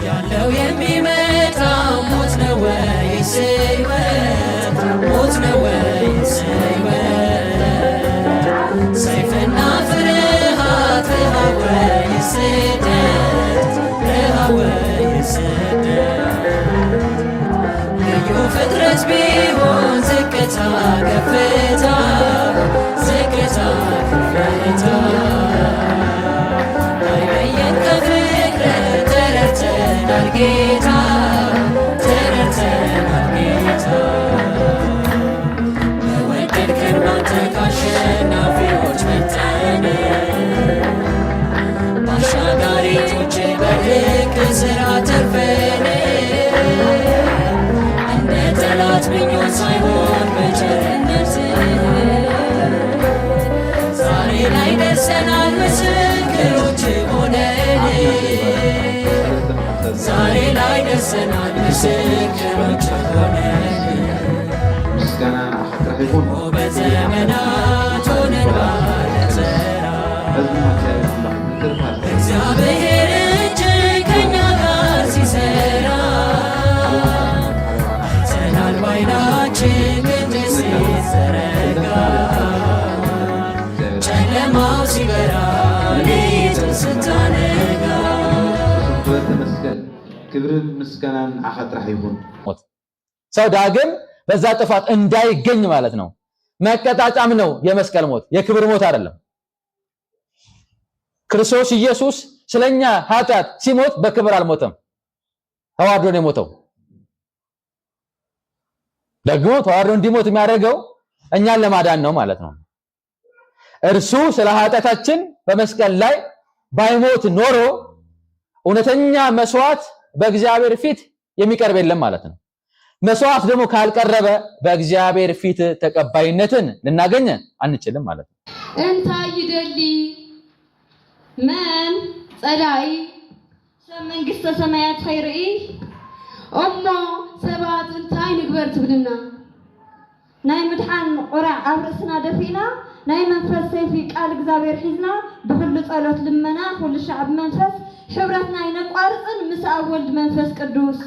ያለው የሚመጣ ሞት ነው ወይስ ሕይወት? ሞት ነው ወይስ ሕይወት? ሰይፍና ፍርሃት፣ ረሃብ ወይስ ስደት? ረሃብ ወይስ ስደት? ልዩ ፍጥረት ቢሆን ዝቅታ ከፍታ፣ ዝቅታ ከፍታ፣ አይለየን ከፍቅር ተረድተናል ጌታ፣ ተረድተናል ጌታ። በወደድከን ባንተ ከአሸናፊዎች በልጠን፣ በአሻጋሪዎች በድንቅ ሥራ ተርፈን፣ እንደ ጠላት ምኞት ሳይሆን በቸርነት ዛሬ ላይ ደርሰናል ምስክሮች ሆነን፣ ዛሬ ላይ ደርሰናል ምስክሮች ሆነን። ምስጋና ንዓኻ ጥራሕ ይኹን። በዘመናት ሆነን ባለተራ ሕዚ ድማ እግዚኣብሔር ኣምላኽ ንትርፋ እግዚአብሔር እጅ ከኛ ጋር ሲሰራ አይተናል ባይናችን ክንድ ሲዘረጋ፣ ጨለማው ሲበራ ሌሊቱን ስታነጋ። ክብር ተመስገን፣ ክብርን ምስጋናን ንዓኻ ጥራሕ ይኹን። ሰው ዳግም በዛ ጥፋት እንዳይገኝ ማለት ነው። መቀጣጫም ነው የመስቀል ሞት፣ የክብር ሞት አይደለም። ክርስቶስ ኢየሱስ ስለኛ ኃጢአት ሲሞት በክብር አልሞተም፣ ተዋርዶ ነው የሞተው። ደግሞ ተዋርዶ እንዲሞት የሚያደርገው እኛን ለማዳን ነው ማለት ነው። እርሱ ስለ ኃጢአታችን በመስቀል ላይ ባይሞት ኖሮ እውነተኛ መስዋዕት በእግዚአብሔር ፊት የሚቀርብ የለም ማለት ነው። መስዋዕት ደግሞ ካልቀረበ በእግዚአብሔር ፊት ተቀባይነትን ልናገኝ አንችልም ማለት ነው። እንታይ ይደሊ? መን? ጸላኢ። ሰብ መንግስተ ሰማያት ኸይርኢ። እሞ ሰባት እንታይ ንግበር ትብልና? ናይ ምድሓን ቁራዕ ኣብ ርእስና ደፊእና፣ ናይ መንፈስ ሰይፊ ቃል እግዚኣብሔር ሒዝና፣ ብኩሉ ጸሎት ልመና ኩሉ ሻዕ መንፈስ ሕብረትና ይነቋርፅን ምስ ኣብ ወልድ መንፈስ ቅዱስ።